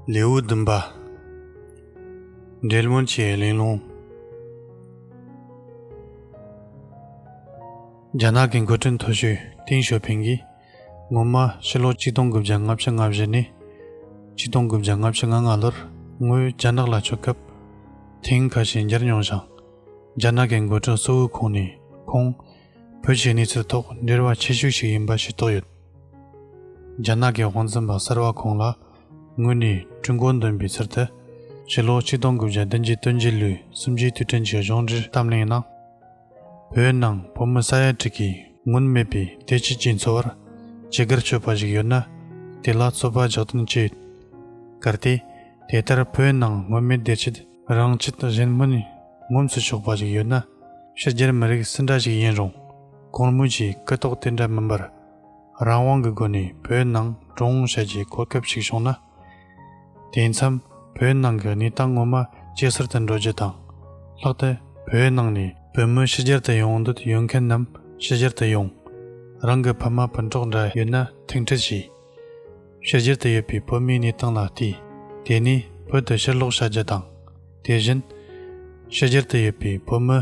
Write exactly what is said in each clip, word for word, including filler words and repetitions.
ལེའུ་བདུན་པ། འབྲེལ་མོལ་གྱི་གླེང་སློང་། རྒྱ་ནག་གི་འགོ་ཁྲིད་མཐོ་ཤོས་ཏེང་ཞའོ་ཕིང་གིས། སྔོན་མ་ཕྱི་ལོ་ཆིག་སྟོང་དགུ་བརྒྱ་ལྔ་བཅུ་ང་བཞི་ནས་ཆིག་སྟོང་དགུ་བརྒྱ་ལྔ་བཅུ་ང་ལྔ་ལོར་ངོས་རྒྱ་ནག་ལ་ཆོད་སྐབས། ཐེངས་ཁ་ཤས་མཇལ་མྱོང་ཞིང་། རྒྱ་ནག་གི་འགོ་ཁྲིད་གཙོ་བོའི་ཁོངས་ནས་ཁོང་བོད་ཀྱི་གནས་ཚུལ་ཐོག་འབྲེལ་བ་ཆེ་ཤོས་ཤིག་ཡིན་པ་ཤེས་རྟོགས་ཡོད། རྒྱ་ནག་གི་དབང་འཛིན་པ་གསར་བ་ཁོང་ལ་ངོས་ནས་གྲོས་འགོ་འདོན་པའི་ཚུལ་དུ། ཕྱི་ལོ་ཆིག་སྟོང་དགུ་བརྒྱ་བདུན་ཅུ་དོན་བརྒྱད་ལོའི་གསུམ་བཅུའི་དུས་དྲན་གྱི་གཞུང་འབྲེལ་གཏམ་གླེང་ནང་། བོད་ནང་བོད་མི་ས་ཡ་དྲུག་གིས་སྔོན་མེད་པའི་བདེ་སྐྱིད་ཀྱི་འཚོ་བར་ཇི་དགར་སྤྱོད་པ་ཞིག་ཡོད་ན། དེ་ལ་རྩོད་པ་རྒྱག་དོན་ཅི་ཡོད། གལ་ཏེ། དེ་ལྟར་བོད་ནང་སྔོན་མེད་བདེ་སྐྱིད་རང་ཆས་གཞན་སྨོན་ངོམས་སུ་ཆོག་པ་ཞིག་ཡོད་ན། ཕྱི་རྒྱལ་མི་རིགས་སུ་འདྲ་ཞིག་ཡིན་རུང་། གོང་སྨོས་ཀྱི་སྐུ་དོགས་དེ་འདྲ་མིན་པར། རང་དབང་གི་སྒོ་ནས་བོད་ནང་འགྲོ་འོང་བྱ་རྒྱུའི་གོ་སྐབས་ཤིག་བྱུང་ན། དེ་མཚམས་བོད་ནང་གི་གནས་སྟངས་ངོ་མ་ཇེ་གསར་དུ་འགྲོ་རྒྱུ་དང་། ལྷག་ཏུ་བོད་ནང་ནས་བོད་མི་ཕྱི་རྒྱལ་དུ་ཡོང་འདོད་ཡོད་མཁན་རྣམས་ཕྱི་རྒྱལ་དུ་ཡོང་། རང་གི་ཕ་མ་སྤུན་གྲོགས་འདྲ་ཡོད་ན་ཐུག་འཕྲད་བྱས། ཕྱི་རྒྱལ་དུ་ཡོད་པའི་བོད་མིའི་གནས་སྟངས་ལ་བལྟས། དེ་ནས་བོད་དུ་ཕྱིར་ལོག་བྱ་རྒྱུ་དང་། དེ་བཞིན། ཕྱི་རྒྱལ་དུ་ཡོད་པའི་བོད་མི་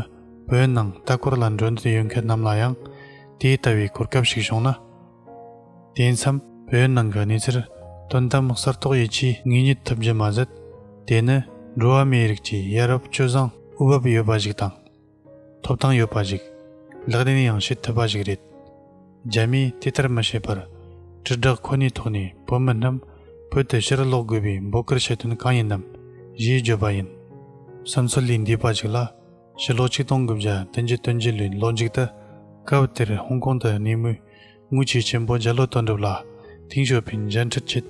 བོད་ནང་ལྟ་སྐོར་ལ་འགྲོ་འདོད་ཡོད་མཁན་རྣམས་ལ་ཡང་དེ་ལྟ་བུའི་གོ་སྐབས་ཤིག་བྱུང་ན། དེ་མཚམས་བོད་ནང་གི་གནས་ཚུལ་དོན་དམ་གསར་རྟོགས་ཡིད་ཆེས་ངེས་རྙེད་ཐུབ་རྒྱུ་མ་ཟད། དེ་ནི་འགྲོ་བ་མིའི་རིགས་ཀྱི་ཡ་རབས་སྤྱོད་བཟང་འོས་བབ་ཡོད་པ་ཞིག་དང་། ཐོབ་ཐང་ཡོད་པ་ཞིག་ལག་ལེན་ཡང་བྱེད་ཐུབ་པ་ཞིག་རེད། རྒྱ་མིས་དེ་ལྟར་མི་བྱེད་པར། དྲིལ་བསྒྲགས་ཁོ་ནའི་ཐོག་ནས་བོད་མི་རྣམས་བོད་དུ་ཕྱིར་ལོག་དགོས་པའི་འབོད་སྐུལ་བྱེད་དོན་གང་ཡིན་ནམ་ཞེས་བརྗོད་པ་ཡིན། བསམ་ཚུལ་ལས་འདས་པ་ཞིག་ལ། ཕྱི་ལོ་ཆིག་སྟོང་དགུ་བརྒྱ་བདུན་ཅུ་དོན་བརྒྱད་ལོའི་ལོ་མཇུག་ཏུ། སྐབས་དེར་ཧོང་ཀོང་དུ་གནས་མོའི་དངུལ་ཆུའི་ཆེན་པོ་རྒྱ་ལོ་དོན་གྲུབ་ལ་ཏེང་ཞའོ་ཕིང་མཇལ་འཕྲད་ཆེད་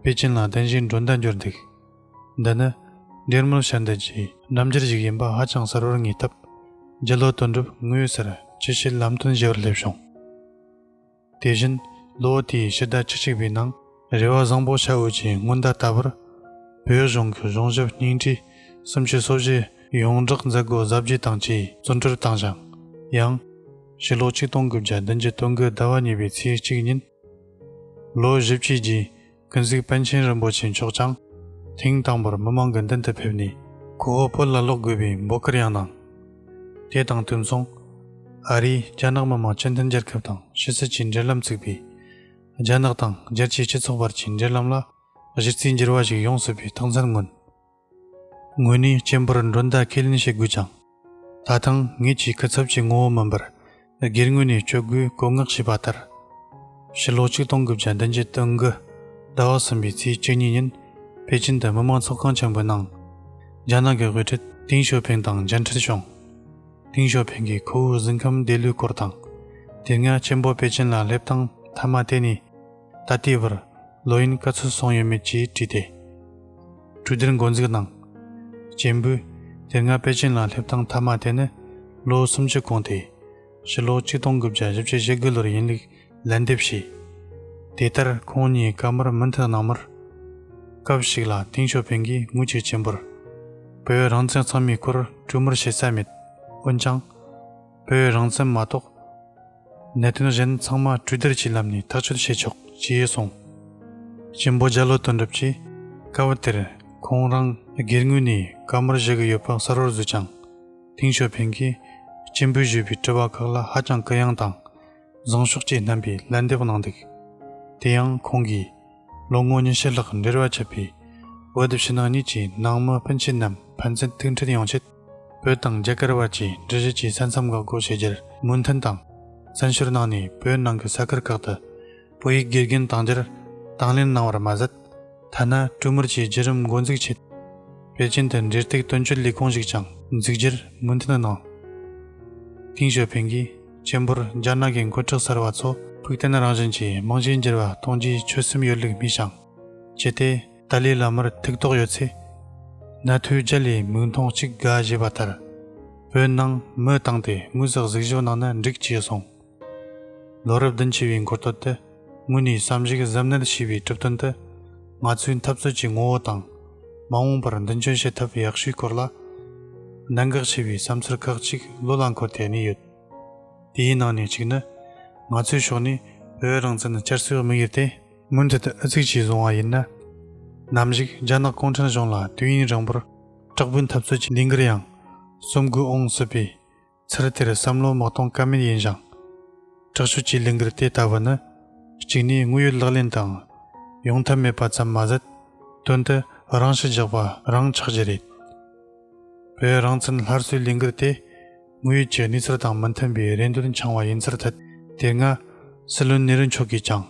པེ་ཅིན་ལ་གདན་ཞུའི་མགྲོན་བརྡ་འབྱོར་འདུག། འདི་ནི་འབྲེལ་མོལ་བྱ་འདོད་ཀྱི་རྣམ་འགྱུར་ཞིག་ཡིན་པ་ཧ་ཅང་གསལ་བོར་ངེས་སྟབས། རྒྱ་ལོ་དོན་གྲུབ་དངོས་སུ་ཅི་བྱེད་ལམ་སྟོན་ཞུ་བར་སླེབས་བྱུང་། དེ་བཞིན་ལོ་དེའི་ཕྱི་ཟླ་བཅུ་གཅིག་པའི་ནང་རེ་བ་བཟང་པོ་ཤར་འོད་ཀྱི་སྔོན་བརྡ་ལྟ་བུར། བོད་གཞུང་གི་གཞུང་ཞབས་སྙིང་ཁྲི་སུམ་ཅུ་སོ་བཞི་ཡོངས་བསྒྲགས་མཛད་སྒོ་གཟབ་རྒྱས་དང་བཅས་བཙོན་གྲོལ་བཏང་ཞིང་། ཡང་། ཕྱི་ལོ་ཆིག་སྟོང་དགུ་བརྒྱ་བདུན་ཅུ་དོན་དགུ་ཟླ་བ་གཉིས་པའི་ཚེས་གཅིག་ཉིན། ལོ་བཞི་བཅུའི་རྗེས་ཀུན་གཟིགས་པཎ་ཆེན་རིན་པོ་ཆེ་མཆོག་ཀྱང་ཐེངས་དང་པོར་མི་མང་གི་མདུན་དུ་ཕེབས་ནས་ཁོ་བོ་བོད་ལ་ལོག་དགོས་པའི་འབོད་སྐུལ་ཡང་གནང་། དེ་དང་དུས་མཚུངས། ཨ་རིས་རྒྱ་ནག་མི་དམངས་སྤྱི་མཐུན་རྒྱལ་ཁབ་དང་ཕྱི་སྲིད་ཀྱི་འབྲེལ་ལམ་བཙུགས་པས། རྒྱ་ནག་དང་རྒྱལ་སྤྱིའི་སྤྱི་ཚོགས་བར་གྱི་འབྲེལ་ལམ་ལ་གཞི་རྩའི་འགྱུར་བ་ཞིག་ཡོང་སྲིད་པའི་རྟགས་མཚན་མངོན། ངོས་ནས་གཅེན་པོར་མགྲོན་བརྡ་ཁས་ལེན་བྱེད་དགོས་ཀྱང་། ད་ཐེངས་ངེད་ཀྱི་སྐུ་ཚབ་ཀྱི་ངོ་བོ་མིན་པར་སྒེར་ངོས་ནས་སྤྱོད་དགོས་བཀོད་མངགས་བྱས་པ་ལྟར། ཕྱི་ལོ་ཆིག་སྟོང་དགུ་བརྒྱ་བདུན་ཅུ་དོན་དགུ་ཟླ་བ་གསུམ་པའི་ཚེས་བཅུ་གཉིས་ཉིན་པེ་ཅིན་དུ་མི་དམངས་ཚོགས་ཁང་ཆེན་པོའི་ནང་། རྒྱ་ནག་གི་དབུ་ཁྲིད་ཏེང་ཞའོ་ཕིང་དང་མཇལ་འཕྲད་བྱུང་། ཏེང་ཞའོ་ཕིང་གིས་ཁོ་བོའི་གཟིམ་ཁང་འདི་ལོའི་སྐོར་དང་། དེ་སྔ་གཅེན་པོ་པེ་ཅིན་ལ་སླེབས་སྟངས་མཐའ་མ་དེ་ནས། ད་ལྟའི་བར་ལོ་ཡུན་ག་ཚོད་སོང་ཡོད་མེད་ཅེས་དྲིས་ཏེ། གྲོས་བསྡུར་འགོ་འཛུགས་གནང་། གཅེན་པོས་དེ་སྔ་པེ་ཅིན་ལ་སླེབས་སྟངས་མཐའ་མ་དེ་ནི་ལོ་སུམ་ཅུ་གོང་སྟེ། ཕྱི་ལོ་ཆིག་སྟོང་དགུ་བརྒྱ་བཞི་བཅུ་ཞེ་དགུ་ལོར་ཡིན་ལུགས་ལན་འདེབས་བྱས། དེ་ལྟར་ཁོང་གཉིས་བཀའ་མོལ་མུ་མཐུད་གནང་མུར། སྐབས་ཤིག་ལ་ཏེང་ཞའོ་ཕིང་གིས་ངོས་ཀྱི་གཅེན་པོར། བོད་རང་བཙན་གཙང་མའི་སྐོར་གྲོས་མོལ་བྱེད་ས་མེད། འོན་ཀྱང་། བོད་རང་བཙན་མ་གཏོགས། གནད་དོན་གཞན་ཚང་མ་གྲོས་བསྡུར་གྱི་ལམ་ནས་ཐག་གཅོད་བྱེད་ཆོག་ཅེས་གསུངས། གཅེན་པོ་རྒྱ་ལོ་དོན་གྲུབ་ཀྱིས་སྐབས་དེར་ཁོང་རང་སྒེར་ངོས་ནས་བཀའ་མོལ་ཞུ་གི་ཡོད་པ་གསལ་བོར་བཟོས་ཀྱང་། ཏེང་ཞའོ་ཕིང་གིས་གཅེན་པོས་ཞུས་པའི་དྲི་བ་ཁག་ལ་ཧ་ཅང་གུ་ཡངས་དང་བཟང་ཕྱོགས་ཀྱིས་བསྣན་པའི་ལན་འདེབས་གནང་འདུག། དེ་ཡང་ཁོང་གིས། ལོ་ངོ་ཉི་ཤུ་ལྷག་འབྲེལ་བ་ཆད་པའི་བོད་ཕྱི་ནང་གཉིས་ཀྱི་ནང་མི་སྤུན་མཆེད་རྣམས་ཕན་ཚུན་ཐུག་འཕྲད་ཡོང་ཆེད། བོད་དང་རྒྱ་གར་བར་གྱི་འགྲུལ་བཞུད་ཀྱི་ས་མཚམས་འགག་སྒོ་ཕྱེ་རྒྱུར་མོས་མཐུན་དང་། བཙན་བྱོལ་ནང་ནས་བོད་ནང་གི་ས་ཁུལ་ཁག་ཏུ་བོད་ཡིག་དགེ་རྒན་གཏང་རྒྱུར་དང་ལེན་གནང་བར་མ་ཟད། ཐ་ན་གྲོས་མོལ་གྱི་བརྒྱུད་རིམ་འགོ་འཛུགས་ཆེད། པེ་ཅིན་དུ་འབྲེལ་གཏུག་དོན་གཅོད་ལས་ཁུངས་ཤིག་ཀྱང་འཛུགས་རྒྱུར་མོས་མཐུན་གནང་། ཏེང་ཞའོ་ཕིང་གིས་གཅེན་པོར་རྒྱ་ནག་གི་འགོ་ཁྲིད་གསར་བ་ཚོ་ཕུགས་བརྟན་རང་བཞིན་གྱི་རྨང་གཞིའི་འགྱུར་བ་གཏོང་རྒྱུའི་ཆོད་སེམས་ཡོད་ལུགས་སྨྲས་ཤིང་། ཅི་སྟེ་ཏཱ་ལའི་བླ་མར་ཐུགས་དོགས་ཡོད་ཚེ། ནད་ཐོའི་རྒྱལ་ལས་མིག་མཐོང་གཅིག་དགའ་ཞེས་པ་ལྟར། བོད་ནང་མི་བཏང་སྟེ་དངོས་སུ་གཟིགས་ཞིབ་གནང་ན་འགྲིག་ཅེས་གསུངས། ལོ་རབས་བདུན་ཅུ་བའི་འགོ་སྟོད་དུ་དངོས་ནས་བསམ་གཞིག་གཟབ་ནན་བྱས་པའི་གྲུབ་དོན་དུ། ང་ཚོའི་འཐབ་རྩོད་ཀྱི་ངོ་བོ་དང་། མ་འོངས་པར་མདུན་སྐྱོད་བྱེད་ཐབས་ཡག་ཤོས་སྐོར་ལ། གནད་འགག་ཆེ་བའི་བསམ་ཚུལ་ཁག་ཅིག་བློ་ལ་འཁོར་ཏེ་གནས་ཡོད། དེའི་ནང་ནས་གཅིག་ནི། ང་ཚོའི་ཕྱོགས་ནས་བོད་རང་བཙན་བསྐྱར་གསོའི་དམིགས་ཡུལ་དེ་མུ་མཐུད་ཨུ་ཚུགས་ཀྱིས་བཟུང་བ་ཡིན་ན། ནམ་ཞིག་རྒྱ་ནག་གུང་ཁྲན་གཞུང་ལ་དུས་ཡུན་རིང་པོར་དྲག་པོའི་འཐབ་རྩོད་ཀྱི་ལས་འགུལ་ཡང་གསོབ་དགོས་འོང་སྲིད་པས། ཚུར་དེར་བསམ་བློ་མི་གཏོང་ཀ་མེད་ཡིན་ཞིང་། དྲག་སྤྱོད་ཀྱི་ལས་འགུལ་དེ་ལྟ་བུ་ནི། གཅིག་ནས་དངོས་ཡོད་ལག་ལེན་དང་ཡོང་ཐབས་མེད་པ་ཙམ་མ་ཟད། དོན་དུ་རང་ཤི་རྒྱག་པ་རང་ཆགས་རྒྱུ་རེད། བོད་རང་བཙན་སླར་གསོའི་ལས་འགུལ་དེ་དངོས་ཡོད་ཀྱི་གནས་ཚུལ་དང་མི་མཐུན་པའི་རེ་འདུན་འཆང་བ་ཡིན་ཚུལ་ཐད། དེ་སྔ་སྲིད་བློན་ནེ་རུ་མཆོག་གིས་ཀྱང་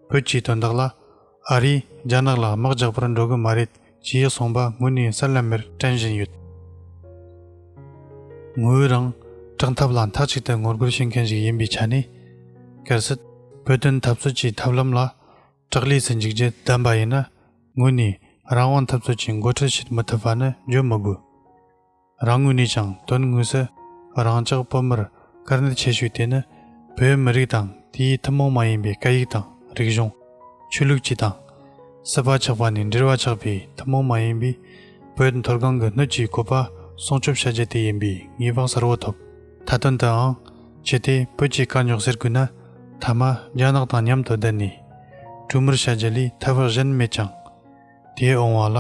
བོད་ཀྱི་དོན་དག་ལ། ཨ་རིས་རྒྱ་ནག་ལ་དམག་རྒྱག་པར་འགྲོ་གི་མ་རེད་ཅེས་གསུངས་པ་དངོས་ནས་གསལ་ལ་མེར་དྲན་བཞིན་ཡོད། ངོས་རང་དྲག་འཐབ་ལ་མཐའ་གཅིག་ཏུ་ངོ་རྒོལ་བྱེད་མཁན་ཞིག་ཡིན་པའི་ཆ་ནས། གལ་སྲིད་བོད་དོན་འཐབ་རྩོད་ཀྱི་ཐབས་ལམ་ལ་དྲག་ལས་སུ་འཇུག་རྒྱུ་བདམས་པ་ཡིན་ན། ངོས་ནས་རང་དབང་འཐབ་རྩོད་ཀྱི་འགོ་ཁྲིད་བྱེད་མི་ཐུབ་པ་ནི་བརྗོད་མི་དགོས། རང་ངོས་ནས་ཀྱང་དོན་དངོས་སུ་རང་ཅག་བོད་མིར་དཀའ་གནད་ཆེ་ཤོས་དེ་ནི། བོད་མི་རིགས་དང་དེའི་ཐུན་མོང་མ་ཡིན་པའི་སྐད་ཡིག་དང་རིག་གཞུང་། ཆོས་ལུགས་བཅས་དང་། སྲིད་པ་ཆགས་པ་ནས་འབྲེལ་བ་ཆགས་པའི་ཐུན་མོང་མ་ཡིན་པའི་བོད་མཐོ་སྒང་གི་སྣོད་ཀྱི་བཀོད་པ་སྲུང་སྐྱོབ་བྱ་རྒྱུ་དེ་ཡིན་པའི་ངེས་པ་གསལ་བོ་ཐོབ། མཐའ་དོན་དུའང་ཆེ་སྟེ་བོད་ཀྱི་དཀའ་རྙོག་སེལ་དགོས་ན། མཐའ་མ་རྒྱ་ནག་དང་མཉམ་དུ་བསྡད་ནས་གྲོས་མོལ་བྱ་རྒྱུ་ལས་ཐབས་གཞན་མེད་ཀྱང་། དེའི་འོང་བ་ལ།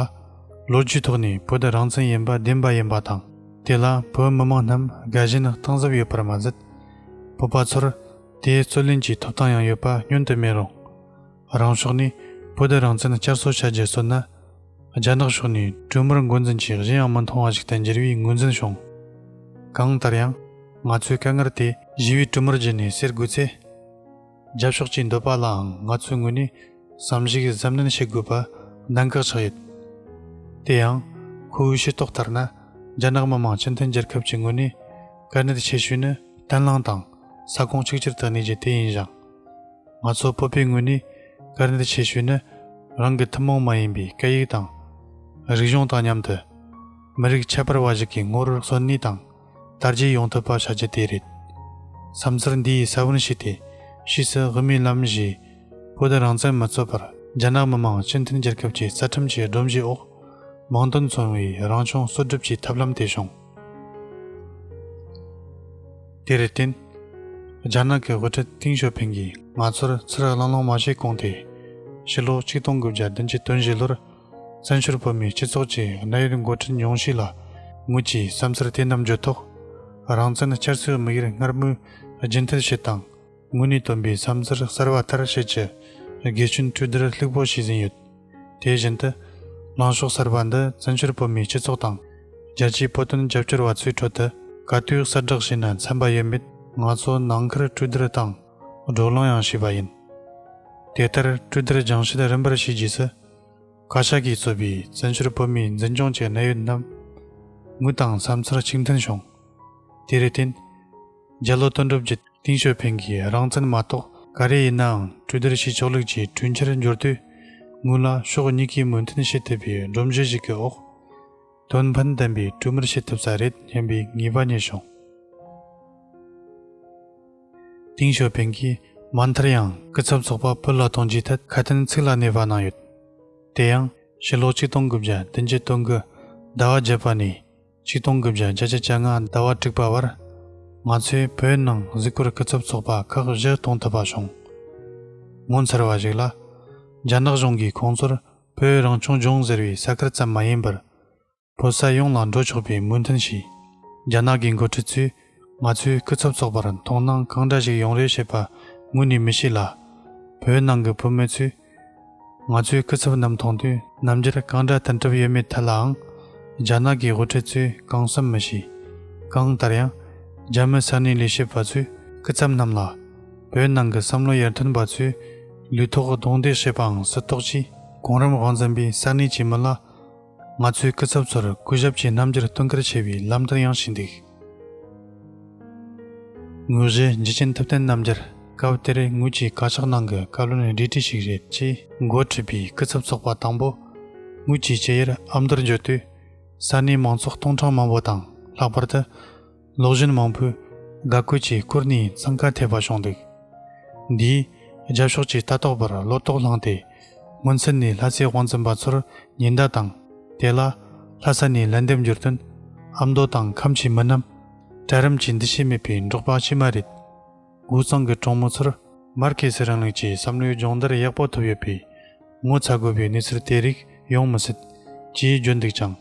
ལོ་རྒྱུས་ཐོག་ནས་བོད་རང་བཙན་ཡིན་པ་བདེན་པ་ཡིན་པ་དང་། དེ་ལ་བོད་མི་མང་རྣམས་དགའ་ཞེན་གཏིང་ཟབ་ཡོད་པར་མ་ཟད། བོད་པ་ཚོར་དེའི་རྩོད་ལེན་གྱི་ཐོབ་ཐང་ཡང་ཡོད་པ་བསྙོན་དུ་མེད་རུང་། རང་ཕྱོགས་ནས་བོད་རང་བཙན་བསྐྱར་གསོ་བྱ་རྒྱུ་བཟོས་ན། རྒྱ་ནག་ཕྱོགས་ནས་གྲོས་མོལ་འགོ་འཛིན་གྱིས་གཞན་ཡང་མི་མཐོང་བ་ཞིག་ཏུ་འགྱུར་བའི་ངོས་འཛིན་བྱུང་། གང་ལྟར་ཡང་། ང་ཚོའི་དཀའ་ངལ་དེ་ཞི་བའི་གྲོས་མོལ་བརྒྱུད་ནས་སེལ་དགོས་ཚེ། རྒྱབ་ཕྱོགས་ཀྱི་འདོད་པ་ལའང་ང་ཚོའི་ངོས་ནས་བསམ་གཞིག་གཟབ་ནན་བྱེད་དགོས་པ་གནད་འགག་ཆགས་ཡོད། དེ་ཡང་། ཁོ་བོའི་ཤེས་རྟོགས་ལྟར་ན། རྒྱ་ནག་མི་དམངས་སྤྱི་མཐུན་རྒྱལ་ཁབ་ཀྱི་ངོས་ནས་དཀའ་གནད་ཆེ་ཤོས་ནི་བརྟན་ལྷིང་དང་ས་ཁོངས་གཅིག་གྱུར་དུ་གནས་རྒྱུ་དེ་ཡིན་ཞིང་། ང་ཚོ་བོད་པའི་ངོས་ནས་དཀའ་གནད་ཆེ་ཤོས་ནི་རང་གི་ཐུན་མོང་མ་ཡིན་པའི་སྐད་ཡིག་དང་། རིག་གཞུང་དང་མཉམ་དུ། མི་རིགས་ཁྱད་པར་བ་ཞིག་གི་ངོ་བོར་གསོན་གནས་དང་། དར་རྒྱས་ཡོང་ཐུབ་པ་བྱ་རྒྱུ་དེ་རེད། བསམ་ཚུལ་འདིའི་ས་བོན་ཞིག་སྟེ། ཕྱིས་སུ་དབུ་མའི་ལམ་བཞིའི་བོད་རང་བཙན་མི་རྩོད་པར་རྒྱ་ནག་མི་དམངས་སྤྱི་མཐུན་རྒྱལ་ཁབ་ཀྱི་རྩ་ཁྲིམས་ཀྱི་སྒྲོམ་གཞིའི་འོག་མིང་དོན་མཚུངས་པའི་རང་སྐྱོང་གསོལ་སྒྲུབ་ཀྱི་ཐབས་ལམ་དེ་བྱུང་། དེར་བརྟེན། རྒྱ་ནག་གི་དབུ་ཁྲིད་ཏིང་ཞའོ་ཕིང་གིས་ང་ཚོར་ཚུར་གླེང་སློང་མ་བྱས་གོང་དེ། ཕྱི་ལོ་ཆིག་སྟོང་དགུ་བརྒྱ་བདུན་ཅུ་དོན་བཞི་ལོར། བཙན་བྱོལ་བོད་མིའི་སྤྱི་ཚོགས་ཀྱི་གནད་ཡོད་འགོ་ཁྲིད་ཉུང་ཤས་ལ་ངོས་ཀྱིས་བསམ་ཚུལ་དེ་རྣམས་བརྗོད་ཐོག་རང་བཙན་བསྐྱར་གསོའི་དམིགས་ཡུལ་སྔར་མུས་རྒྱུན་མཐུད་བྱེད་དང་། ངོས་ནས་བཏོན་པའི་བསམ་ཚུལ་གསར་བ་ལྟར་བྱེད་ཀྱི་དགེ་སྐྱོན་གྲོས་བསྡུར་ལྷུག་པོ་བྱས་ཟིན་ཡོད། དེ་བཞིན་དུ། ལངས་ཕྱོགས་གསར་པ་འདི་བཙན་བྱོལ་བོད་མིའི་སྤྱི་ཚོགས་དང་། རྒྱལ་སྤྱིའི་བོད་དོན་རྒྱབ་སྐྱོར་བ་ཚོའི་ཁྲོད་དུ་ག་དུས་གསལ་བསྒྲགས་བྱས་ན་འཚམ་པ་ཡོད་མེད་ང་ཚོ་ནང་ཁུལ་གྲོས་བསྡུར་དང་བགྲོ་གླེང་ཡང་བྱས་པ་ཡིན། དེ་ལྟར་གྲོས་བསྡུར་སྦྱང་བཤད་རིམ་པར་བྱས་རྗེས་སུ། བཀའ་ཤག་གིས་གཙོས་པའི་བཙན་བྱོལ་བོད་མིའི་འཛིན་སྐྱོང་གི་གནད་ཡོད་རྣམས་ངོས་དང་བསམ་ཚུལ་གཅིག་མཐུན་བྱུང་། དེར་བརྟེན། རྒྱ་ལོ་དོན་གྲུབ་ཀྱིས་ཏིང་ཞའོ་ཕིང་གིས་རང་བཙན་མ་གཏོགས་ག་རེ་ཡིན་ནའང་གྲོས་བསྡུར་བྱེད་ཆོག་ལུགས་ཀྱི་གྲོས་འཆར་འབྱོར་དུས། ངོས་ལ་ཕྱོགས་གཉིས་ཀས་མོས་མཐུན་བྱེད་ཐུབ་པའི་སྒྲོམ་གཞི་ཞིག་གི་འོག་དོན་ཕན་ལྡན་པའི་གྲོས་མོལ་བྱེད་ཐུབ་ས་རེད་སྙམ་པའི་ངེས་པ་རྙེད་བྱུང་། ཏིང་ཞའོ་ཕིང་གིས་མ་མཐར་ཡང་སྐུ་ཚབ་ཚོགས་པ་བོད་ལ་གཏོང་རྒྱུའི་ཐད་ཁ་དན་ཚིག་ལ་གནས་པ་གནང་ཡོད། དེ་ཡང་ཕྱི་ལོ་ཆིག་སྟོང་དགུ་བརྒྱ་བདུན་ཅུ་དོན་དགུ་ཟླ་བ་བརྒྱད་པ་ནས་ཆིག་སྟོང་དགུ་བརྒྱ་བརྒྱད་ཅུ་གྱ་ལྔ་ཟླ་བ་དྲུག་པ་བར། ང་ཚོས་བོད་ནང་གཟིགས་སྐོར་སྐུ་ཚབ་ཚོགས་པ་ཁག་བཞི་གཏོང་ཐུབ་པ་བྱུང་། ངོ་མཚར་བ་ཞིག་ལ། རྒྱ་ནག་གཞུང་གིས་ཁོང་ཚོར་བོད་རང་སྐྱོང་ལྗོངས་ཟེར་བའི་ས་ཁུལ་ཙམ་མ་ཡིན་པར། བོད་ས་ཡོངས་ལ་འགྲོ་ཆོག་པའི་མོས་མཐུན་བྱས། རྒྱ་ནག་གི་འགོ་ཁྲིད་ཚོས་ང་ཚོའི་སྐུ་ཚབ་ཚོགས་པར་མཐོང་སྣང་གང་འདྲ་ཞིག་ཡོང་རེད་ཞེས་པ་ངོས་ནས་མི་ཤེས་ལ། བོད་ནང་གི་བུད་མེད་ཚོས་ང་ཚོའི་སྐུ་ཚབ་རྣམས་མཐོང་དུས་རྣམ་འགྱུར་གང་འདྲ་དོན་གྲུབ་ཡོད་མེད་ཐད་ལའང་རྒྱ་ནག་གི་དབུ་ཁྲིད་ཚོས་གང་གསུང་མི་ཤེས། གང་ལྟར་ཡང་རྒྱ་མི་ས་གནས་ལས་བྱེད་པ་ཚོས་སྐུ་ཚབ་རྣམས་ལ་བོད་ནང་གི་བསམ་བློ་ཡར་ཐོན་པ་ཚོས་ལུས་ཐོག་རྡུང་རྡེག་བྱེད་པའང་སྲིད་ཐོག་ཅེས་གོང་རིམ་དབང་འཛིན་པས་ས་གནས་ཀྱི་མི་ལ། ང་ཚོའི་སྐུ་ཚབ་ཚོར་གུས་ཞབས་ཀྱི་རྣམ་འགྱུར་སྟོན་ཁར་ཆེ་བའི་ལམ་སྟོན་ཡང་བྱས་འདུག་ངོས་བཞི་འཇིགས་ཆེན་ཐུབ་བསྟན་རྣམ་རྒྱལ་སྐབས་དེར་ངོས་ཀྱི་བཀའ་ཤག་ནང་གི་བཀའ་བློན་རེ་ཁྲི་ཞིག་རེད་ཅེས་འགོ་ཁྲིད་པའི་སྐུ་ཚབ་ཚོགས་པ་དང་པོ་ངོས་ཀྱི་སྐྱེས་ཡུལ་ཨ་མདོར་འབྱོར་དུས། ས་གནས་མང་ཚོགས་སྟོང་ཕྲག་མང་པོ་དང་། ལྷག་པར་དུ་ལོག་གཞོན་མང་པོས་དགའ་བསྐུལ་གྱིས་བསྐོར་ནས་འཚང་ཁ་ཐེབས་པ་བྱུང་འདུག། འདིས་རྒྱབ་ཕྱོགས་ཀྱིས་ལྟ་རྟོག་པར་བློ་དོགས་བསླངས་ཏེ། སྔོན་ཚུད་ནས་ལྷ་སའི་དབང་འཛིན་པ་ཚོར་ཉེན་བརྡ་དང་། དེ་ལ་ལྷ་ས་ནས་ལན་འདེབས་འབྱོར་དོན། ཨ་མདོ་དང་ཁམས་ཀྱི་མི་རྣམས་གྲལ་རིམ་གྱི་འདུ་ཤེས་མེད་པའི་འབྲོག་པ་ཕྱི་མ་རེད། དབུས་གཙང་གི་གྲོང་མི་ཚོར་མར་ཁེ་སི་རིང་ལུགས་ཀྱི་བསམ་བློའི་སྦྱོང་བརྡར་ཡག་པོ་ཐོབ་ཡོད་པས། ངོ་ཚ་དགོས་པའི་གནས་ཚུལ་དེ་རིགས་ཡོང་མི་སྲིད། ཅེས་བརྗོད་འདུག་ཀྱང་།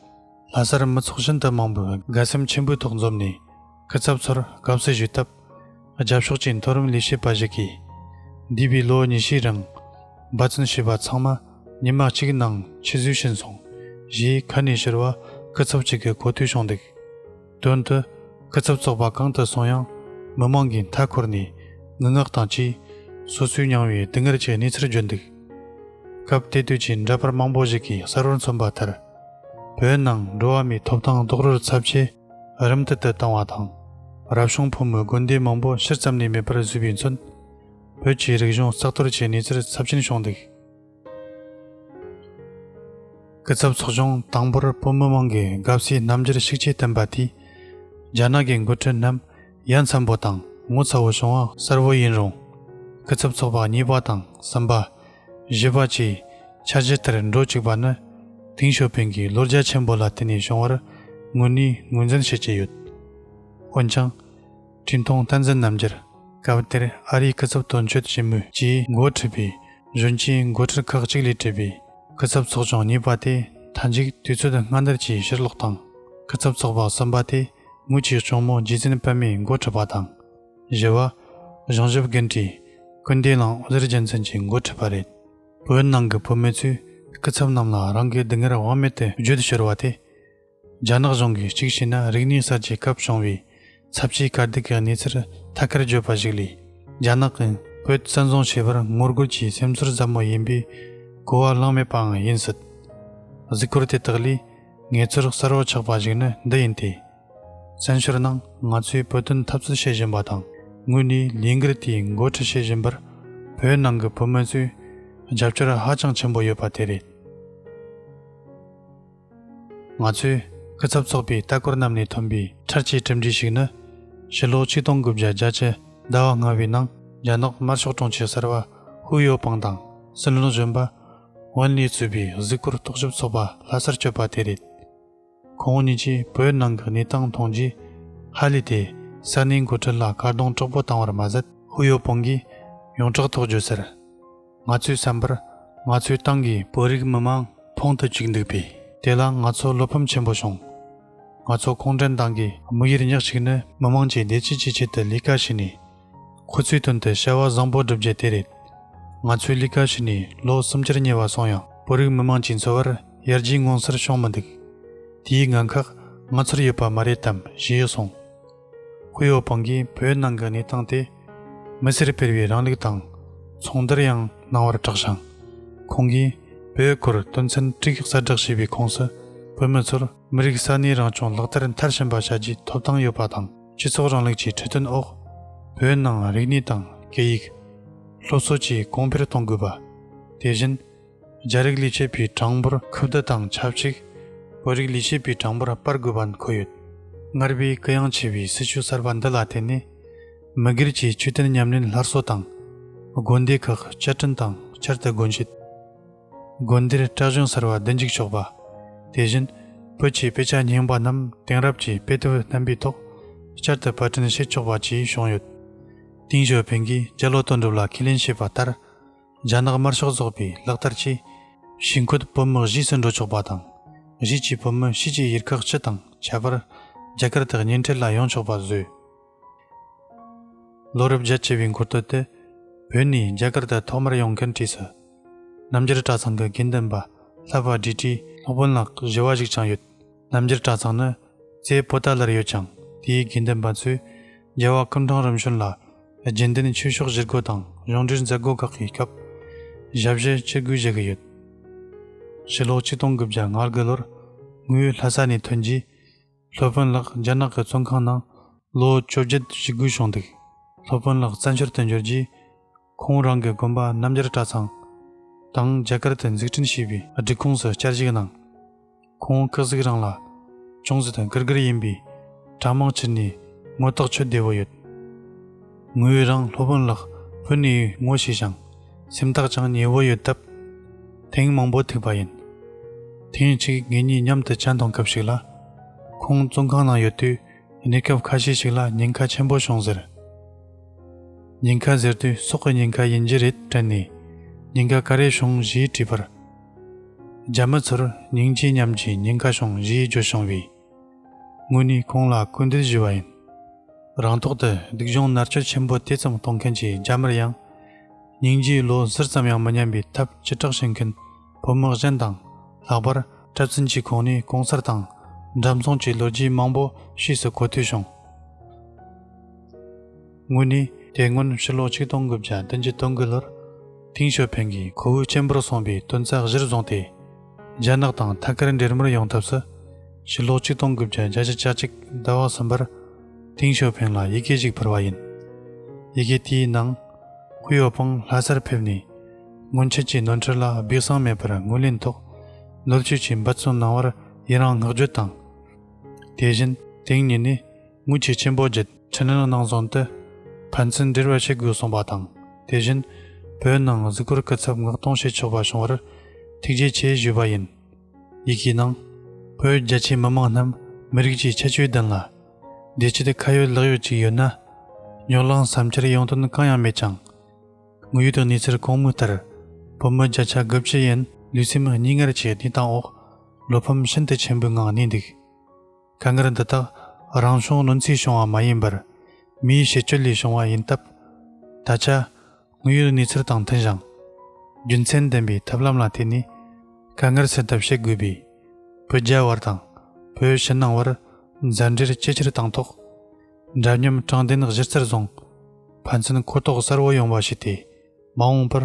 ལྷ་སར་མི་ཚོགས་ཤིན་ཏུ་མང་པོས་དགའ་སེམས་ཆེན་པོའི་ཐོག་འཛོམས་ནས། སྐུ་ཚབ་ཚོར་དགའ་བསུ་ཞུས་སྟབས། རྒྱབ་ཕྱོགས་ཀྱི་མཐོ་རིམ་ལས་བྱེད་པ་ཞིག་གིས། འདས་པའི་ལོ་ཉི་ཤུའི་རིང་འབད་བརྩོན་བྱས་པ་ཚང་མ་ཉི་མ་གཅིག་ནང་ཆུད་ཟོས་ཕྱིན་སོང་། ཞེས་ཁ་ནས་ཕྱིར་བ་སྐུ་ཚབ་གཅིག་གི་གོ་ཐོས་བྱུང་འདུག། དོན་དུ་སྐུ་ཚབ་ཚོགས་པ་གང་དུ་སོང་ཡང་། མི་མང་གིས་མཐའ་འཁོར་ནས་ངུ་ངག་དང་བཅས་སོ་སོའི་མྱངས་པའི་སྡུག་བསྔལ་གྱི་གནས་ཚུལ་བརྗོད་འདུག། སྐབས་དེ་དུས་ཀྱི་འདྲ་པར་མང་པོ་ཞིག་གིས་གསལ་བོར་མཚོན་པ་ལྟར། བོད་ནང་འགྲོ་བ་མིའི་ཐོབ་ཐང་རྡོག་རོལ་ཚབས་ཆེ་རིམ་དུ་དུ་བཏང་བ་དང་། རབ་བྱུང་ཕོ་མོའི་དགོན་སྡེ་མང་པོ་ཕྱིར་བརྩམས་ནས་མེད་པར་བཟོས་པས་མཚོན། བོད་ཀྱི་རིག་གཞུང་རྩ་གཏོར་གྱི་གནས་ཚུལ་ཚབས་ཆེན་བྱུང་འདུག། སྐུ་ཚབ་ཚོགས་ཆུང་དང་པོར་བོད་མི་མང་གིས་དགའ་བསུའི་རྣམ་འགྱུར་ཤུགས་ཆེ་བསྟན་པ་དེས། རྒྱ་ནག་གི་འགོ་ཁྲིད་རྣམས་ཡ་མཚན་པོ་དང་ངོ་ཚ་བོ་བྱུང་བ་གསལ་བོ་ཡིན་རུང་། སྐུ་ཚབ་ཚོགས་པ་གཉིས་པ་དང་གསུམ་པ། བཞི་པ་བཅས་འཆར་གཞི་ལྟར་འགྲོ་བཅུག་པ་ནི། ཏེང་ཞའོ་ཕིང་གིས་བློ་རྒྱ་ཆེན་པོ་ལ་བརྟེན་ནས་བྱུང་བར་དངོས་ནས་ངོས་འཛིན་བྱེད་ཀྱི་ཡོད། འོན་ཀྱང་། ཀྲིན་ཐུང་བསྟན་འཛིན་རྣམ་རྒྱལ། སྐབས་དེར་ཨ་རིའི་སྐུ་ཚབ་དོན་གཅོད་ཆེན་མོས་ཀྱིས་འགོ་ཁྲིད་པའི་གཞོན་སྐྱེས་འགོ་ཁྲིད་ཁག་ཅིག་ལས་གྲུབ་པའི་སྐུ་ཚབ་ཚོགས་ཆུང་གཉིས་པ་དེ། མཐའ་མཇུག་དུས་ཚོད་སྔ་འདིར་གྱི་ཕྱིར་ལོག་དང་། སྐུ་ཚབ་ཚོགས་པ་གསུམ་པ་དེ། ངོས་ཀྱི་གཅུང་མོ་རྗེ་བཙུན་པདྨས་འགོ་ཁྲིད་པ་དང་། བཞི་བ། གཞུང་ཞབས་དགུན་གྲས་ཀུན་བདེ་གླིང་འོད་ཟེར་རྒྱལ་མཚན་གྱིས་འགོ་ཁྲིད་པ་རེད། བོད་ནང་གི་བུད་མེད་ཚོས་སྐུ་ཚབ་རྣམས་ལ་རང་གི་སྡུག་བསྔལ་དབང་མེད་དུ་བརྗོད་ཤོར་བ་དེ། རྒྱ་ནག་གཞུང་གིས་གཅིག་བྱས་ན་རིག་གནས་གསར་བརྗེའི་སྐབས་བྱུང་བའི་ཚབས་ཆེའི་དཀའ་སྡུག་གི་གནས་ཚུལ་ཐད་ཀར་བརྗོད་པ་ཞིག་ལས། རྒྱ་ནག་གིས་བོད་བཙན་བཟུང་བྱས་པར་ངོ་རྒོལ་གྱི་སེམས་ཚོར་ཟབ་མོ་ཡིན་པའི་གོ་བ་བླངས་མེད་པའང་ཡིན་སྲིད། གཟིགས་སྐོར་དེ་དག་ལས་ངེས་ཚོར་གསལ་བོ་ཆགས་པ་ཞིག་ནི་འདི་ཡིན་ཏེ། བཙན་བྱོལ་ནང་ང་ཚོས་བོད་དོན་འཐབ་རྩོད་བྱེད་བཞིན་པ་དང་། དངོས་ནས་ལས་འགུལ་དེའི་འགོ་ཁྲིད་བྱེད་བཞིན་པར། བོད་ནང་གི་བུད་མེད་ཚོས་རྒྱབ་སྐྱོར་ཧ་ཅང་ཆེན་པོ་ཡོད་པ་དེ་རེད། ང་ཚོས་སྐུ་ཚབ་ཚོགས་པའི་ལྟ་སྐོར་རྣམས་ནས་ཐོན་པའི་འཕྲལ་གྱི་གྲུབ་འབྲས་ཤིག་ནི། ཕྱི་ལོ་ཆིག་སྟོང་དགུ་བརྒྱ་བརྒྱད་ཅུ་ཟླ་བ་ལྔ་པའི་ནང་རྒྱ་ནག་དམར་ཤོག་དྲུང་ཆེ་གསར་པ་ཧུའུ་ཡོ་པང་དང་སྲིད་བློན་གཞོན་པ་ཝུན་ལིས་གཙོས་པའི་གཟིགས་སྐོར་རྟོག་ཞིབ་ཚོགས་པ་ལྷ་སར་བསྐྱོད་པ་དེ་རེད། ཁོང་གཉིས་ཀྱིས་བོད་ནང་གི་གནས་སྟངས་མཐོང་རྗེས། ཧ་ལས་ཏེ་ས་གནས་འགོ་ཁྲིད་ལ་བཀའ་གདོང་དྲག་པོ་བཏང་བར་མ་ཟད། ཧུའུ་ཡོ་པང་གིས་ཡོངས་གྲགས་ཐོག་བརྗོད་གསལ། ང་ཚོའི་བསམ་པར། ང་ཚོའི་ཏང་གིས་བོད་རིགས་མི་མང་ཕུང་དུ་བཅུག་འདུག་པས། དེ་ལ་ང་ཚོ་བློ་ཕམ་ཆེན་པོ་བྱུང་། ང་ཚོ་གུང་ཁྲན་ཏང་གི་དམིགས་ཡུལ་ཉག་གཅིག་ནི། མི་མང་གི་བདེ་སྐྱིད་ཀྱི་ཆེད་དུ་ལས་ཀ་བྱས་ནས། ཁོ་ཚོའི་དོན་དུ་བྱ་བ་བཟང་པོ་བསྒྲུབ་རྒྱུ་དེ་རེད། ང་ཚོས་ལས་ཀ་བྱས་ནས་ལོ་སུམ་ཅུར་ཉེ་བ་སོང་ཡང་། བོད་རིགས་མི་མང་གི་འཚོ་བར་ཡར་རྒྱས་མངོན་གསལ་བྱུང་མི་འདུག། དེའི་འགན་ཁག་ང་ཚོར་ཡོད་པ་མ་རེད་དམ་ཞེས་གསུངས། ཧུའུ་ཡོ་པང་གིས་བོད་ནང་གི་གནས་སྟངས་དེ། མི་སེར་སྤེལ་བའི་རིང་ལུགས་དང་། ཚོགས་འདུར་ཡང་གནང་བར་གྲགས་ཤིང་། ཁོང་གིས་བོད་སྐོར་དོན་ཚན་དྲུག་གསལ་བསྒྲགས་བྱས་པའི་ཁོངས་སུ། བོད་མི་ཚོར་མི་རིགས་ས་གནས་རང་སྐྱོང་ལག་བསྟར་མཐར་ཕྱིན་པ་བྱ་རྒྱུའི་ཐོབ་ཐང་ཡོད་པ་དང་། སྤྱི་ཚོགས་རིང་ལུགས་ཀྱི་ཁྲིད་སྟོན་འོག། བོད་ནང་རིག་གནས་དང་སྐད་ཡིག། སློབ་གསོ་བཅས་གོང་འཕེལ་གཏོང་དགོས་པ། དེ་བཞིན། རྒྱ་རིགས་ལས་བྱེད་པའི་གྲངས་འབོར་ཁུ་བསྡུ་དང་ཆབས་ཅིག། བོད་རིགས་ལས་བྱེད་པའི་གྲངས་འབོར་སྤར་དགོས་པ་འཁོད་ཡོད། སྔར་བས་གུ་ཡངས་ཆེ་བའི་སྲིད་བྱུས་གསར་པ་འདི་ལ་བརྟེན་ནས། མི་སྒེར་གྱི་ཆོས་དོན་ཉམས་ལེན་སླར་གསོ་དང་། དགོན་སྡེ་ཁག་བསྐྱར་སྐྲུན་དང་བསྐྱར་དུ་སྒོ་འབྱེད། དགོན་སྡེར་གྲྭ་གཞུང་གསར་བ་བསྡུ་འཇུག་ཆོག་པ། དེ་བཞིན། བོད་ཀྱི་དཔེ་ཆ་རྙིང་པ་རྣམས་དེང་རབས་ཀྱི་དཔེ་དེབ་རྣམ་པའི་ཐོག་བསྐྱར་དུ་པར་སྐྲུན་བྱེད་ཆོག་པ་བཅས་བྱུང་ཡོད། ཏེང་ཞའོ་ཕིང་གིས་རྒྱ་ལོ་དོན་གྲུབ་ལ་ཁས་ལེན་བྱས་པ་ལྟར། རྒྱ་ནག་དམར་ཤོག་ཚོགས་པའི་ལག་བསྟར་གྱིས། ཞིང་བཀོད་བོད་མི་གཞིས་སུ་འགྲོ་ཆོག་པ་དང་། གཞིས་ཀྱི་བོད་མི་ཕྱིས་ཀྱི་ཡུལ་ཁག་སྤྱི་དང་ཁྱད་པར་རྒྱ་གར་དུ་གཉེན་འཕྲད་ལ་ཡོང་ཆོག་པ་བཟོས། ལོ་རབས་བརྒྱད་ཅུ་བའི་འཁོར་དུས་དེ། བོད་ནས་རྒྱ་གར་དུ་ཐོག་མར་ཡོང་མཁན་གྲས་སུ། རྣམ་རྒྱལ་གྲྭ་ཚང་གི་དགེ་འདུན་པ་ལྷ་པ་བགྲེས་གྲས་སློབ་དཔོན་ལགས་བཞི་བ་ཞིག་ཀྱང་ཡོད། རྣམ་རྒྱལ་གྲྭ་ཚང་ནི་རྩེ་པོ་ཏཱ་ལར་ཡོད་ཅིང་། དེའི་དགེ་འདུན་པ་ཚོས་རྒྱལ་བ་སྐུ་ཕྲེང་རིམ་བྱོན་ལ་རྒྱུན་ལྡན་ཆོས་ཕྱོགས་བཞེས་སྒོ་དང་གཞུང་འབྲེལ་མཛད་སྒོ་ཁག་གི་སྐབས། ཞབས་ཕྱི་ཅི་དགོས་བཞེས་ཀྱི་ཡོད། ཕྱི་ལོ་ཆིག་སྟོང་དགུ་བརྒྱ་ང་དགུ་ལོར་ངོས་ལྷ་ས་ནས་ཐོན་རྗེས། སློབ་དཔོན་ལགས་རྒྱ་ནག་གི་བཙོན་ཁང་ནང་ལོ་བཅོ་བརྒྱད་བཞུགས་དགོས་བྱུང་འདུག། སློབ་དཔོན་ལགས་བཙན་བྱོལ་དུ་འབྱོར་རྗེས། ཁོང་རང་གི་དགོན་པ་རྣམ་རྒྱལ་གྲྭ་ཚང་དང་རྒྱ་གར་དུ་འཛུགས་སྐྲུན་བྱས་པའི་སྒྲིག་ཁོངས་སུ་བསྐྱར་ཞུགས་གནང་། ཁོང་ཁག་ཅིག་རིང་ལ་ ཅུང་ཟད་སྒུར་སྒུར་ཡིན་པའི་གྲྭ་མང་ཕྱིར་ནས་ངོ་ཐག་ཆོད་བདེ་བོ་ཡོད། ངོས་རང་སློབ་དཔོན་ལགས་ཕུ་ནས་ངོ་ཤེས་ཤིང་སེམས་ཐག་ཀྱང་ཉེ་བོ་ཡོད་སྟབས། ཐེངས་མང་པོ་ཐུག་པ་ཡིན། ཐེངས་གཅིག་ངེད་གཉིས་མཉམ་དུ་ཇ་འཐུང་སྐབས་ཤིག་ལ། ཁོང་བཙོན་ཁང་ནང་ཡོད་དུས་གནས་སྐབས་ཁ་ཤས་ཤིག་ལ་ཉེན་ཁ་ཆེན་པོ་བྱུང་ཟེར། ཉེན་ཁ་ཟེར་དུས་སྲོག་གི་ཉེན་ཁ་ཡིན་རྒྱུ་རེད་དྲན་ནས། ཉེན་ཁ་ག་རེ་བྱུང་ཞེས་དྲིས་པར། རྒྱ་མི་ཚོར་སྙིང་རྗེ་མཉམ་གྱི་ཉེན་ཁ་བྱུང་ཞེས་བརྗོད་བྱུང་བས། ངོས་ནས་ཁོང་ལ་སྐུལ་འདེད་ཞུས་པ་ཡིན། རང་ཐོག་ཏུ་སྡུག་སྦྱོང་མནར་གཅོད་ཆེན་པོ་དེ་ཙམ་གཏོང་མཁན་གྱི་རྒྱ་དམར་ཡང་། སྙིང་རྗེའི་བློ་ཟུར་ཙམ་ཡང་མི་ཉམས་པའི་ཐབས་ཅི་དྲག་བྱེད་མཁན་བོད་མི་གཞན་དང་ལྷག་པར་གྲྭ་བཙུན་གྱི་ཁོངས་ནས་གོང་གསར་དང་འདྲ་མཚུངས་ཀྱི་ལོ་རྒྱུས་མང་པོ་ཕྱིས་སུ་གོ་ཐོས་བྱུང་། ངོས་ནས་དེ་སྔོན་ཕྱི་ལོ་ཆིག་སྟོང་དགུ་བརྒྱ་བདུན་ཅུ་དོན་དགུ་ལོར་ཏིང་ཞའོ་ཕིང་གིས་ཁོ་བོའི་གཅེན་པོར་སོང་བའི་དོན་རྩ་གཞིར་བཟུང་སྟེ། རྒྱ་ནག་དང་ཐད་ཀར་འབྲེལ་མོལ་ཡོང་ཐབས་སུ། ཕྱི་ལོ་ཆིག་སྟོང་དགུ་བརྒྱ་བརྒྱད་ཅུ་གྱ་གཅིག་ཟླ་བ་གསུམ་པར། ཏིང་ཞའོ་ཕིང་ལ་ཡི་གེ་ཞིག་ཕུལ་བ་ཡིན། ཡི་གེ་དེའི་ནང་། ཧུའུ་ཡོ་པང་ལྷ་སར་ཕེབས་ནས། སྔོན་ཆད་ཀྱི་ནོར་འཁྲུལ་ལ་སྦས་གསང་མེད་པར་ངོས་ལེན་ཐོག །ལོ་རྒྱུས་ཀྱི་འབད་བརྩོན་གནང་བར་ཡི་རང་བསྔགས་བརྗོད་དང་། དེ་བཞིན་དེ་ཉིད་ནས་ངོས་ཀྱི་གཅེན་པོ་བརྒྱུད་ཕྱི་ནང་ནང་ཟུང་དུ་ཕན་ཚུན་འབྲེལ་བ་བྱེད་དགོས་གསུངས་པ་དང་། དེ་བཞིན་བོད་ནང་གཟིགས་སྐོར་སྐུ་ཚབ་མངགས་གཏོང་བྱེད་ཆོག་པ་བྱུང་བར་ཐུགས་རྗེ་ཆེ་ཞུས་པ་ཡིན། ཡི་གེའི་ནང་། བོད་རྒྱ་ཆེའི་མི་མང་རྣམས་མི་རིགས་ཀྱི་ཁྱད་ཆོས་ལྡན་ལ། བདེ་སྐྱིད་ཁ་ཡོད་ལག་ཡོད་ཅིག་ཡོད་ན། སྨྱོ་ལངས་སེམས་ཁྲལ་ཡོང་དོན་གང་ཡང་མེད་ཀྱང་། དངོས་ཡོད་གནས་ཚུལ་གོང་སྨོས་ལྟར། བོད་མི་བརྒྱ་ཆ་དགུ་བཅུ་ཡན་ལུས་སེམས་གཉིས་ངར་གྱི་གནས་སྟངས་འོག་བློ་ཕམ་ཤིན་ཏུ་ཆེན་པོའི་ངང་གནས་འདུག །དཀའ་ངལ་འདི་དག་རང་བྱུང་གནོད་འཚེ་བྱུང་བ་མ་ཡིན་པར། མིའི་བྱེད་སྤྱོད་ལས་བྱུང་བ་ཡིན་སྟབས། ད་ཆ་དངོས་ཡོད་གནས་ཚུལ་དང་མཐུན་ཞིང་། རྒྱུ་མཚན་ལྡན་པའི་ཐབས་ལམ་ལ་བརྟེན་ནས་དཀའ་ངལ་སེལ་ཐབས་བྱེད་དགོས་པས། བོད་རྒྱ་བར་དང་བོད་ཕྱི་ནང་བར་མཛའ་འབྲེལ་ཇེ་ཆེར་བཏང་ཐོག །འདྲ་མཉམ་དྲང་བདེན་གཞི་རྩར་བཟུང་། ཕན་ཚུན་གོ་རྟོགས་གསལ་བོ་ཡོང་བ་བྱས་ཏེ། མ་འོངས་པར་